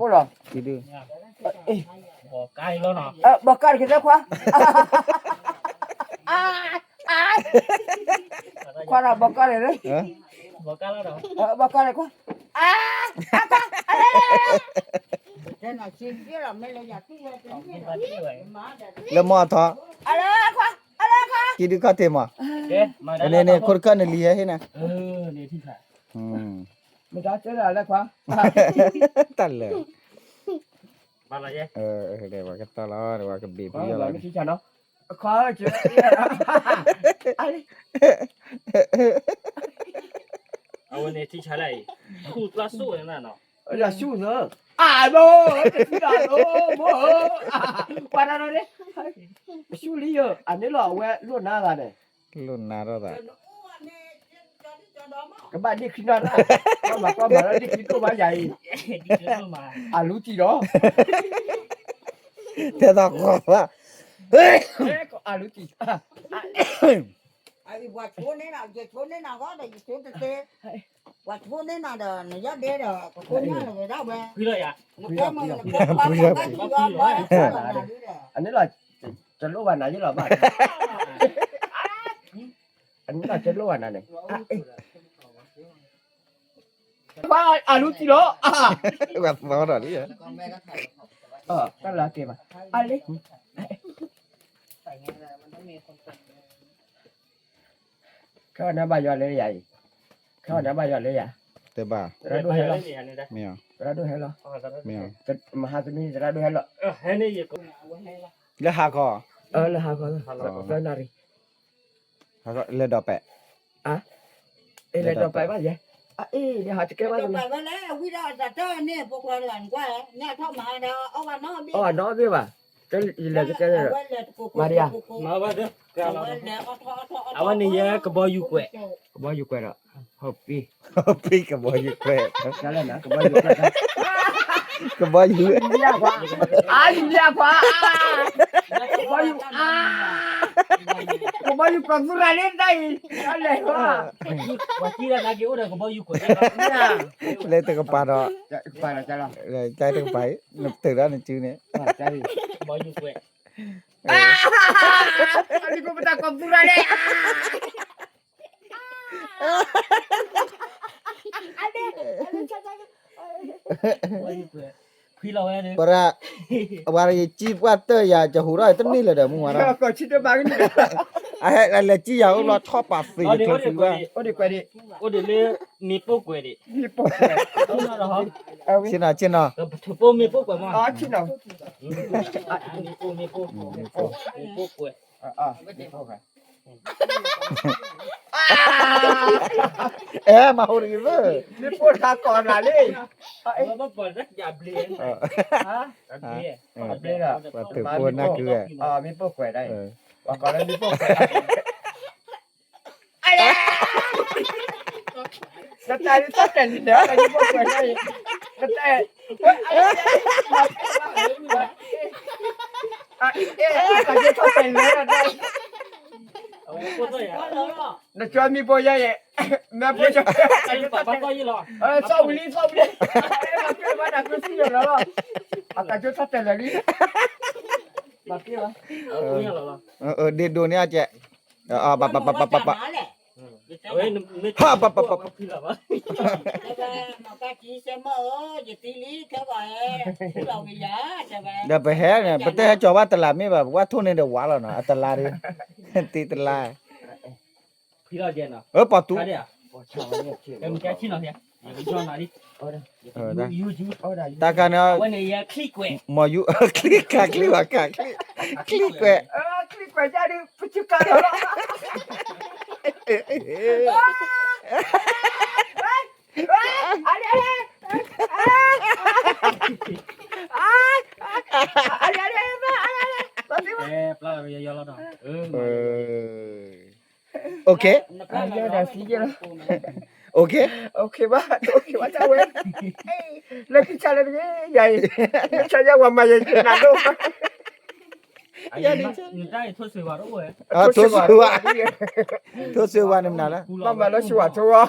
ကိၣ်လီၤ, ဘီကါတက့ၤသၢခွါ, ခွါဒီးဘီကါန့ၣ်, ဘီကါန့ၣ်ခွါ, လၢမီၢ်အထီ, ကံဒုခီၣ်ထံးမး, န့ၣ်န့ၣ် ခိၣ်တခၢၣ်န့ၣ်လံဟဲဟ့ၣ်နၤ, မ့ၢ်တၢ်စဲလၢခွါ, တၢ်လၢာ်, ပှၤကတီၢ်လီၤ ပှၤကဘ့ၣ်ဖုးလီၤ, ခွါ, အဝဲန့ၣ်ထံဆါလၢအံၤ, ဆူၣ်သၣ်ဆူၣ်န့ၣ်နီၤ, ဆူၣ်သၢ, အၢ တထံၣ်လီၤ မိၢ်ဧၢ, ပှၤတၢ်နီၤန့ၣ်, ဆူၣ်လံဧၢ, အန့ၣ်လီၤ အဝဲလိၣ်နါဂၤန့ၣ်, လိၣ်နါထီၣ်သး, ကဘၣ်ဒ့ၣ်ခံနီၤတၢ်, ကဘၣ်ကီမၤလၢဒ့ၣ်ခံတိၢ်ဘၣ်ယၤအံၤ, အလူတံၢ်ဒီး, တဲသးဃီဘၣ်, အလူတံၢ် အန့ၣ်လီၤ, တလိၣ်ဘၣ်နၤယလီၤဘၣ်, အန့ၣ်လီၤ တလိၣ်ဘၣ်နၤန့ၣ်, ပှၤအလူတံၢ်လီၤ, ပှၤသီဒီးလံ, တၢ်လၢက့ၤဘၣ်, အလံ ခဲအံၤနဘၣ်ယွၤလၢယၤအံၤ, ခဲအံၤနဘၣ်ယွၤလၢယၤ, တဘၣ်, သရၣ်ဒိၣ်ဟဲလီၤ, မ့ၢ်, သရၣ်ဒိၣ်ဟဲလီၤ, မ့ၢ်, မဟါသမံသရၣ်ဒိၣ်ဟဲလီၤ, လၢဟးခီ, လၢဟးခီ, သၢနၣ်ရံၣ်, လဲၤဒီးပဲာ်, လဲၤဒီးပဲာ်ဘၣ်ယဲ, အ့ ဟးတကဲဘၣ်, အီၣ်နီၣ်ဘ့ၣ်ဘၣ်, လဲၤတကဲ, မၤဒံးဧါ, အဝဲန့ၣ်ယဲကဘီယူၤကွဲး, ကဘီယူၤကွဲးဒီး, ဟီၣ်ပံ, ဟီၣ်ပံကဘီယူၤကွဲး, ကဘီယူၤ, အါယူၤလၢခွါ, ကဘီယူၤကွဲးသူရၤလၢတၢ်အံၤ, လဲၤ, ပှၤကံၣ်လၢနက့ၤအိၣ်ဒီးကဘီယူၤကွဲး, လၢတကပၤဒီး, တကပၤအံၤ, နတုၤဒီးနစုန့ၣ်, ကဘီယူၤကွဲး, ပတၢ်ကီၢ်သူရၤလၢ ပရၣ်, အဝဲယကံၣ်ပှၢ်တၢၢ်ယၤ ကဟူးထီၣ်တန့ၢ်လၢၤဒီး မုၢ်ဝါထီၣ်, အဟဲလဲၤကံၣ်ယၤအိၣ်ဘျီထီၣ်ပာ်သံးကထၢဖုဘၣ်, အိၣ်ဒံးလၢမ့ၣ်ပိၢ်ကွဲးဒံး, ဆ့ၣ်နီၤ, ဆ့ၣ်နီၤ, ပထူးပိၢ်မ့ၣ်ပိၢ်ကွဲးမး, မ့ၣ်ပိၢ်, မ့ၣ်ပိၢ်ကွဲး, အဲ မၤဟူးတဂ့ၤသၢ, မ့ၣ်ပိၢ်တၢ်ကီးနၤလံ, ပှၤထုးပိၢ်နၢ်ကု, မ့ၣ်ပိၢ်ကွဲးဒၣ်အံၤ, ပှၤကိးလၢမ့ၣ်ပိၢ်ကွဲး, နတၢ်ဒ်တၢ်တဲာ်လံဒီး မ့ၣ်ပိၢ်ကွဲးဒၣ်အံၤ, နတၢ်, အ့ တၢ်ဒ်တၢ်တဲာ်လံဒီး နကၠီမ့ၣ်ပိၢ်ယဲအံၤ, မ့ၣ်ပိၢ်ယဲ, စီၣ်ဝံၤလံ စီၣ်ဝံၤလံ, မၤက့ၤဘၣ်တၢ်ကစံၣ်လီၤလီၤ, အတၢ်ကၠိထီၣ်တဲာ်လၢာ်လံ, မၤက့ၤဘၣ်, ဒ့ဒိးန့ၢ်အကဲ, ပပပပပပ, ပပပပပ, ဒီးပဟဲန့ၣ် ပတဟဲကၠီၤဘၣ်တလးမ့ၢ်ဘၣ် ပဝဲထိၣ်န့ၣ်ဒီးဝါလီၤနီၤ အတလါဒ်, တံတလါ, အၢ ပှၤတူ, တၢ်ခါန့ၣ်, မီၤယူၤ, ချံကွဲး, ချံကွဲး, ချံကွဲး, ပျၢ်လီၤယီယီလီၤနီၤ, အၢ OK, ယဲဒၣ်စံယဲလီၤ, OK, OK ဘၣ်, OK ဘၣ်တၢ်ဝဲ, လၢခံဆါလၢတဂ့ၤ ယၤအံၤ, ဆါယဲဝဲမၤယဲနၤဒိၣ်, ထိၣ်ဆွ့ၤဝါ, ထိၣ်ဆွ့ၤဝါန့ၣ်မနုၤလဲၣ်, ဘၣ်မၤလၢဆွ့ၤဝါထိၣ်ဝါ,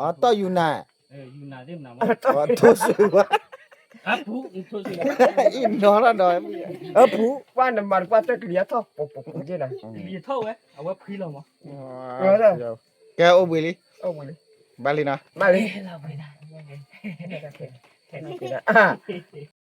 အတီၢ်ယူနၤ, ထိၣ်ဆွ့ၤဝါ, အပူၤ, အံၤနီၢ်ထီၣ်ဒီး, အပူၤ, ပှၤနမၤတပှၢ်တၢၢ်ကလံၤအထီၣ်, ပက့နၤ, ကလံၤထီၣ်ဝဲ, အဝဲဖှံလီၤမး, ကဲအိၣ်ဘှံးလံ, ဘၣ်လံနီၤ, ဘၣ်လံ, လီၤဘှံးနၤ,